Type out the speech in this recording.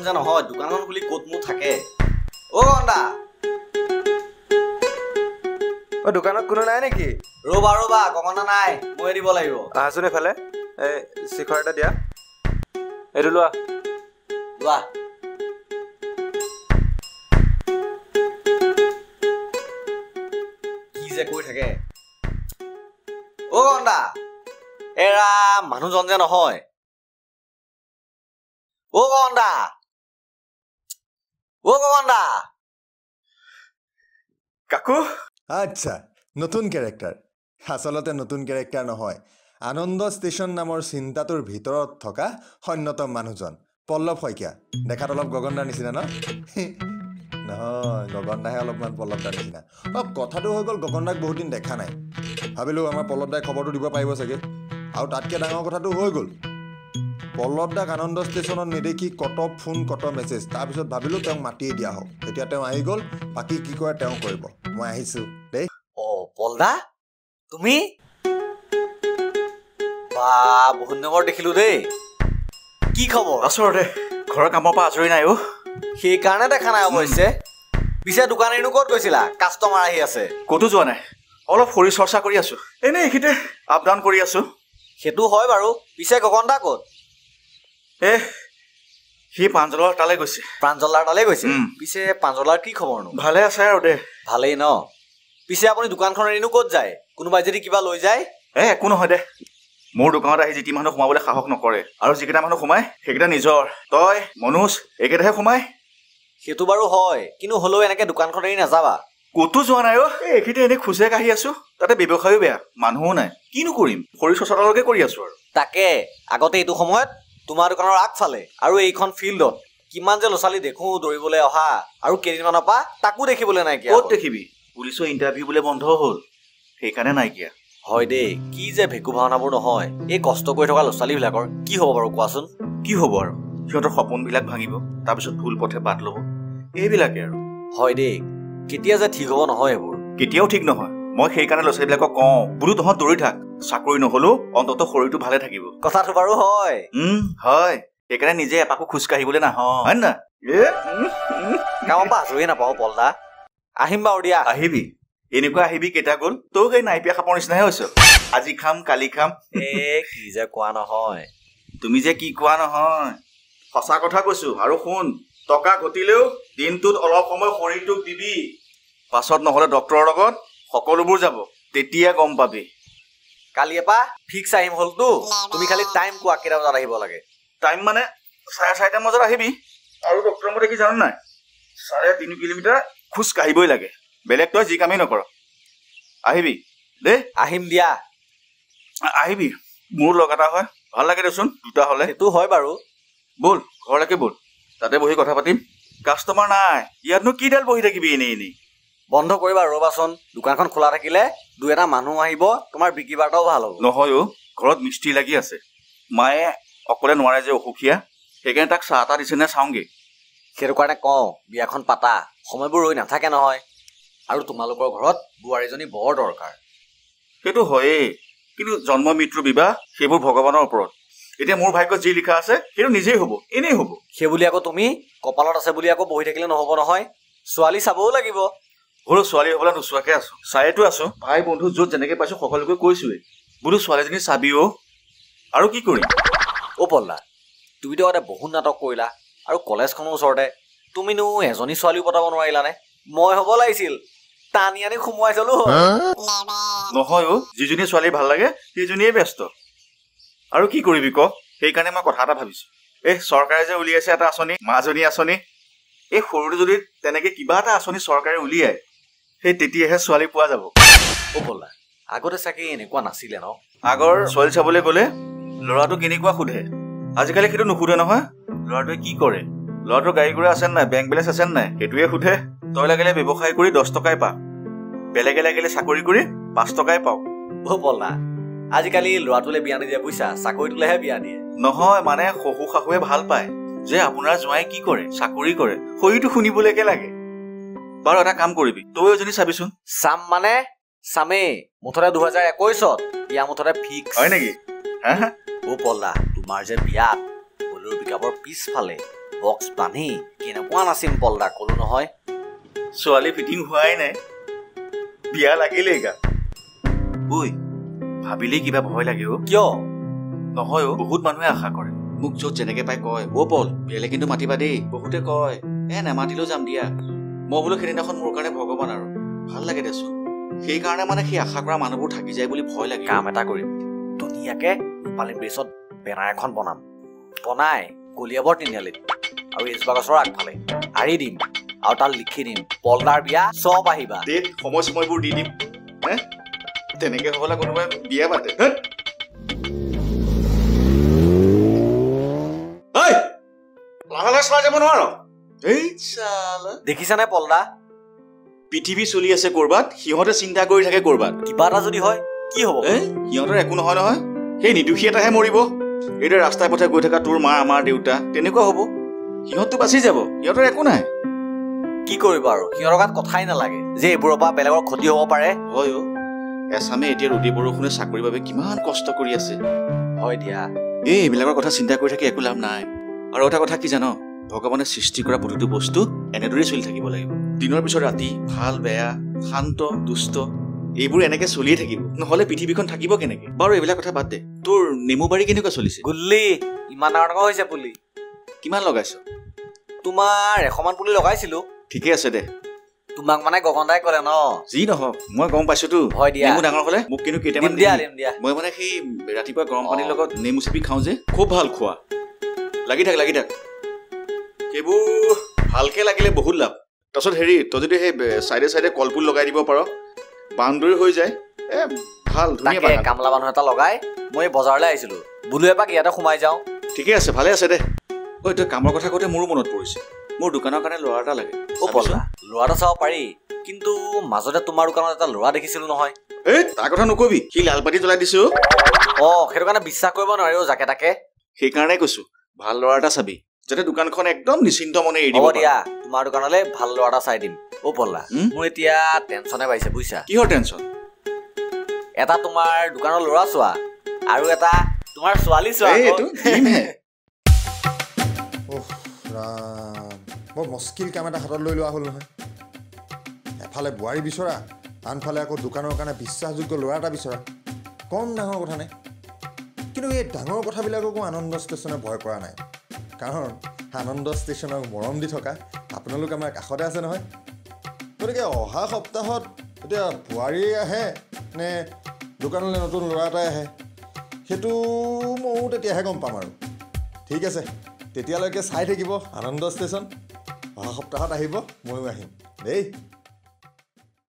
যে নহয়, দোকানখন খুলি ক'তনো থাকে। অ' গগনদা। অ' দোকানত কোনো নাই নেকি? ৰ'বা ৰ'বা, গগনদা নাই, ময়ে দিব লাগিব। আহাচোন এইফালে, এই শিখৰ এটা দিয়া, এইটো লোৱা। লোৱা। কি যে কৈ থাকে। অ' গগনদা, এৰা মানুহজন যে নহয়। অ' গগনদা, অ' গগনদা। কাকু। আচ্ছা, নতুন কেৰেক্টাৰ। আচলতে নতুন কেৰেক্টাৰ নহয়, আনন্দ ষ্টেচন নামৰ চিন্তাটোৰ ভিতৰত থকা অন্যতম মানুহজন পল্লৱ শইকীয়া। দেখাত অলপ গগনদাৰ নিচিনা ন? নহয়, গগনদাহে অলপমান পল্লৱ দাৰ নিচিনা। অ' কথাটো হৈ গ'ল, গগনদাক বহুত দিন দেখা নাই। ভাবিলোঁ আমাৰ পল্লৱ দাই খবৰটো দিব পাৰিব চাগে। আৰু তাতকৈ ডাঙৰ কথাটো হৈ গ'ল, পল্লৱ দাক আনন্দ ষ্টেচনত নেদেখি কত ফোন কত মেছেজ। তাৰপিছত ভাবিলোঁ তেওঁক মাতিয়ে দিয়া হওক। এতিয়া তেওঁ আহি গ'ল, বাকী কি কৰে তেওঁ কৰিব। মই আহিছোঁ দেই। অ' পলদা, তুমি? বা, বহুত দিনৰ মূৰত দেখিলোঁ দেই। কি খবৰ? আচলতে ঘৰৰ কামৰ পৰা আজৰি নাই অ'। সেইকাৰণে দেখা নাই অৱশ্যে। পিছে দোকানীনো ক'ত গৈছিলা? কাষ্টমাৰ আহি আছে। ক'তো যোৱা নাই, অলপ শৰীৰ চৰ্চা কৰি আছোঁ, এনেই এইখিনিতে আপ ডাউন কৰি আছোঁ। সেইটো হয় বাৰু। পিছে গগনদা ক'ত? এ সি প্ৰাঞ্জলৰ তালৈ গৈছে। প্ৰাঞ্জলাৰ তালৈ গৈছে? পিছে প্ৰাঞ্জলাৰ কি খবৰনো? ভালে আছে আৰু দে। ভালেই ন? পিছে আপুনি দোকানখন এৰিনো ক'ত যায়? কোনোবাই যদি কিবা লৈ যায়? এ একো নহয় দে, মোৰ দোকানত আহি যিটি মানুহ সোমাবলৈ সাহস নকৰে, আৰু যিকেইটা মানুহ সোমায় সেইকেইটা নিজৰ। তই, মনোজ, এইকেইটাহে সোমায়। সেইটো বাৰু হয়, কিন্তু হ'লেও এনেকৈ দোকানখন এৰি নাযাবা। ক'তো যোৱা নাই অ', এইখিনিতে এনেই খোজে কাঢ়ি আছোঁ। তাতে ব্যৱসায়ো বেয়া, মানুহো নাই, কিনো কৰিম? শৰীৰ চৰ্চালৈকে কৰি আছোঁ আৰু। তাকে, আগতে এইটো সময়ত তোমাৰ দোকানৰ আগফালে আৰু এইখন ফিল্ডত কিমান যে ল'ৰা ছোৱালী দেখোঁ দৌৰিবলৈ অহা, আৰু কেইদিনমানৰ পৰা তাকো দেখিবলৈ নাইকিয়া। ক'ত দেখিবি? পুলিচৰ ইণ্টাৰভিউ বোলে বন্ধ হ'ল, সেইকাৰণে নাইকিয়া। হয় দেই, কি যে ভেকু ভাওনাবোৰ নহয়। এই কষ্ট কৰি থকা ল'ৰা ছোৱালীবিলাকৰ কি হ'ব বাৰু কোৱাচোন? কি হ'ব আৰু, সিহঁতৰ সপোনবিলাক ভাঙিব, তাৰপিছত ভুল পথে বাট ল'ব, এইবিলাকে আৰু। হয় দেই, কেতিয়া যে ঠিক হ'ব নহয় এইবোৰ। কেতিয়াও ঠিক নহয়। মই সেইকাৰণে ল'ৰা ছোৱালীবিলাকক কওঁ, বোলো তহঁত দৌৰি থাক, চাকৰি নহ'লেও অন্ততঃ শৰীৰটো ভালে থাকিব। কথাটো বাৰু হয়। হয়, সেইকাৰণে নিজে এপাকো খোজ কাঢ়িবলৈ নাহ, হয় নহয়? কামৰ পৰা আজৰিয়ে নাপাওঁ পলদা। আহিম বাৰু দিয়া। আহিবি, এনেকুৱা আহিবি কেইটা গ'ল, তই সেই নাইপিয়া সাপৰ নিচিনাহে হৈছ। আজি খাম কালি খাম। এ কি যে কোৱা নহয়। তুমি যে কি কোৱা নহয়, সঁচা কথা কৈছো। আৰু শুন, টকা ঘটিলেও দিনটোত অলপ সময় শৰীৰটোক দিবি, পাছত নহ'লে ডক্তৰৰ লগত সকলোবোৰ যাব, তেতিয়া গম পাবি। কালিৰ পৰা ফিক্স আহিম হ'লতো। তুমি খালি টাইম কোৱা, কেইটা বজাত আহিব লাগে? টাইম মানে 4:30 বজাত আহিবি। আৰু ডক্তৰৰ মতে কি জানো নাই, 3.5 কিলোমিটাৰ খোজ কাঢ়িবই লাগে, বেলেগ তই যি কামেই নকৰ। আহিবি দেই। আহিম দিয়া। আহিবি, মোৰ লগ এটা হয়, ভাল লাগে দেচোন দুটা হ'লে। সেইটো হয় বাৰু। ব'ল ঘৰলৈকে ব'ল, তাতে বহি কথা পাতিম। কাষ্টমাৰ নাই, ইয়াতনো কিডাল বহি থাকিবি এনেই এনেই। বন্ধ কৰিবা ৰ'বাচোন, দোকানখন খোলা থাকিলে দুই এটা মানুহ আহিব, তোমাৰ বিক্ৰী বাৰ্তাও ভাল হ'ব। নহয় অ', ঘৰত মিস্ত্ৰী লাগি আছে, মায়ে অকলে নোৱাৰে যে, অসুখীয়া, সেইকাৰণে তাক চাহ এটা দিছে নে চাওঁগৈ। সেইটো কাৰণে কওঁ, বিয়াখন পাতা, সময়বোৰ ৰৈ নাথাকে নহয়। আৰু তোমালোকৰ ঘৰত বোৱাৰীজনী বৰ দৰকাৰ। সেইটো হয়েই, কিন্তু জন্ম মৃত্যু বিবাহ সেইবোৰ ভগৱানৰ ওপৰত। এতিয়া মোৰ ভাগ্যত যি লিখা আছে সেইটো নিজেই হ'ব, এনেই হ'ব। সেইবুলি আকৌ তুমি কপালত আছে বুলি আকৌ বহি থাকিলে নহ'ব নহয়, ছোৱালী চাবও লাগিব। সৰু ছোৱালী হ'বলৈ নোচোৱাকে আছো, চায়েতো আছো, ভাই বন্ধু য'ত যেনেকে পাইছো সকলোকে কৈছোৱেই, বোলো ছোৱালীজনী চাবি অ'। আৰু কি কৰিম? অ' পল্লা, তুমিতো আগতে বহুত নাটক কৰিলা, আৰু কলেজখনৰ ওচৰতে তুমিনো এজনী ছোৱালীও পতাব নোৱাৰিলানে? মই হ'ব লাগিছিল, টানি আনি সোমোৱাই থলো। নহয় অ', যিজনী ছোৱালী ভাল লাগে সেইজনীয়ে ব্যস্ত, আৰু কি কৰিবি ক? সেইকাৰণে মই কথা এটা ভাবিছো, এই চৰকাৰে যে উলিয়াইছে এটা আঁচনি, মাজনী আঁচনি, এই সৰুতে যদি তেনেকে কিবা এটা আঁচনি চৰকাৰে উলিয়াই, সেই তেতিয়াহে ছোৱালী পোৱা যাব। অ' পল্লা, আগতে চাগে এনেকুৱা নাছিলে ন? আগৰ ছোৱালী চাবলৈ গ'লে ল'ৰাটো কেনেকুৱা সোধে, আজিকালি সেইটো নুসুধে নহয়। ল'ৰাটোৱে কি কৰে, ল'ৰাটোৰ গাড়ী ঘোঁৰা আছে নাই, বেংক বেলেঞ্চ আছে নাই, সেইটোৱে সোধে। তই লাগিলে ব্যৱসায় কৰি 10 টকাই পা, বেলেগে লাগিলে চাকৰি কৰি 5 টকাই পাওঁ। অ' পল্লা, আজিকালি ল'ৰাটোলে বিয়া নিদিয়ে বুজিছা, চাকৰিটোলেহে বিয়া দিয়ে। নহয় মানে শহু শাহুৱে ভাল পায় যে আপোনাৰ জোঁৱাই কি কৰে, চাকৰি কৰে, শৰীৰটো শুনিবলৈকে লাগে। বাৰু এটা কাম কৰিবি, তই এজনী চাবিচোন। চাম মানে চামেই, মুঠতে 2021ত বিয়া মুঠতে ফিক্স। হয় নেকি? অ' পল্লা, তোমাৰ যে বিয়াত বলেৰো পিকআপৰ পিছফালে বক্স বান্ধি কেনেকুৱা নাচিম পলদা, ক'লো নহয়। ছোৱালী ফিটিং হোৱাই নাই, বিয়া লাগিলেই গা। ঐ, ভাবিলেই কিবা ভয় লাগে অ'। কিয়? নহয় অ', বহুত মানুহে আশা কৰে। মোক য'ত যেনেকে পাই কয়, অ' পল বিয়ালে কিন্তু মাতিবা দেই। বহুতে কয়, এ নামাতিলেও যাম দিয়া। মই বোলো সেইদিনাখন মোৰ কাৰণে ভগৱান আৰু, ভাল লাগে দেচোন। সেইকাৰণে মানে সেই আশা কৰা মানুহবোৰ থাকি যায় বুলি ভয় লাগে। কাম এটা কৰিম, ধুনীয়াকে ৰূপালী ব্ৰিজত বেনাৰ এখন বনাম, বনাই কলিয়াবৰ তিনিআলিত আৰু এজোপা গছৰ আগফালে আঁৰি দিম, আৰু তাত লিখি দিম পলদাৰ বিয়া, চব আহিবা। ডেট সময় সময়বোৰ দি দিম। হে, তেনেকে হ'লে কোনোবাই বিয়া পাতে? লাহে লাহে চলাই যাব নোৱাৰ। এই চালা, দেখিছানে পলদা, পৃথিৱী চলি আছে ক'ৰবাত, সিহঁতে চিন্তা কৰি থাকে ক'ৰবাত। কিবা এটা যদি হয় কি হ'ব? এ সিহঁতৰ একো নহয় নহয়, সেই নিৰ্দোষী এটাহে মৰিব। এইদৰে ৰাস্তাই পথে গৈ থকা তোৰ মা, আমাৰ দেউতা, তেনেকুৱা হ'ব। সিহঁততো বাচি যাব, সিহঁতৰ একো নাই। কি কৰিব আৰু, সিহঁতৰ গাত কথাই নালাগে যে এইবোৰৰ পৰা বেলেগৰ ক্ষতি হ'ব পাৰে। হয় অ', এচামে এতিয়া ৰ'দে বৰষুণে চাকৰিৰ বাবে কিমান কষ্ট কৰি আছে। হয় দিয়া। এই এইবিলাকৰ কথা চিন্তা কৰি থাকি একো লাভ নাই। আৰু এটা কথা কি জান, ভগৱানে সৃষ্টি কৰা প্ৰতিটো বস্তু এনেদৰেই চলি থাকিব লাগিব। দিনৰ পিছত ৰাতি, ভাল বেয়া, শান্ত দুষ্ট, এইবোৰ এনেকে চলিয়ে থাকিব। নহ'লে পৃথিৱীখন থাকিব কেনেকে? বাৰু এইবিলাক কথা বাদ দে, তোৰ নেমু বাৰী কেনেকুৱা চলিছে? গুল্লি, ইমান ডাঙৰ ডাঙৰ হৈছে পুলি। কিমান লগাইছ? তোমাৰ 100মান পুলি লগাইছিলো। ঠিকে আছে দে। তোমাক মানে গগনদাই ক'লে ন? যি নহওক মই গম পাইছোতো। হয় দিয়া। নেমু ডাঙৰ হ'লে মোক কিন্তু কেইটামান দিয়া, দিম দিয়া। মই মানে সেই ৰাতিপুৱা গৰম পানীৰ লগত নেমু চেপি খাওঁ যে, খুব ভাল খোৱা। লাগি থাক, লাগি থাক, সেইবোৰ ভালকে লাগিলে বহুত লাভ। তাৰপিছত হেৰি, তই যদি সেই চাইডে চাইডে কলপুল লগাই দিব পাৰ, বাউণ্ডৰী হৈ যায়। এ ভাল, ধুনীয়া বাগান। কামলা মানুহ এটা লগাই মই বজাৰলৈ আহিছিলো, বোলো এপাক ইয়াতে সোমাই যাওঁ। ঠিকে আছে, ভালে আছে দে। ঐ, তই কামৰ কথা কওঁতে মোৰো মনত পৰিছে, মোৰ দোকানৰ কাৰণে ল'ৰা এটা লাগে। অ' পল্লা, ল'ৰা এটা চাব পাৰি, কিন্তু মাজতে তোমাৰ দোকানত এটা ল'ৰা দেখিছিলো নহয়। এই তাৰ কথা নকবি, সি লালপাতি জ্বলাই দিছো। অ', সেইটো কাৰণে বিশ্বাস কৰিব নোৱাৰি যাকে তাকে। সেইকাৰণে কৈছো, ভাল ল'ৰা এটা চাবি, যাতে দোকানখন একদম নিশ্চিন্ত মনে এৰি দিব। দিয়া, তোমাৰ দোকানলৈ ভাল ল'ৰা এটা চাই দিম। অ' পল্লা, মোৰ এতিয়া টেনচনে বাঢ়িছে বুজিছা। কিহৰ টেনচন? এটা তোমাৰ দোকানৰ ল'ৰা চোৱা, আৰু এটা তোমাৰ ছোৱালী চোৱা। বৰ মস্কিল কাম এটা হাতত লৈ লোৱা হ'ল নহয়। এফালে বোৱাৰী বিচৰা, আনফালে আকৌ দোকানৰ কাৰণে বিশ্বাসযোগ্য ল'ৰা এটা বিচৰা, কম ডাঙৰ কথা নে? কিন্তু এই ডাঙৰ কথাবিলাককো আনন্দ ষ্টেচনে ভয় কৰা নাই, কাৰণ আনন্দ ষ্টেচনক মৰম দি থকা আপোনালোক আমাৰ কাষতে আছে নহয়। গতিকে অহা সপ্তাহত এতিয়া বোৱাৰীয়ে আহে নে দোকানলৈ নতুন ল'ৰা এটাই আহে, সেইটো ময়ো তেতিয়াহে গম পাম আৰু। ঠিক আছে, তেতিয়ালৈকে চাই থাকিব আনন্দ ষ্টেচন। অহা সপ্তাহত আহিব, ময়ো আহিম দেই।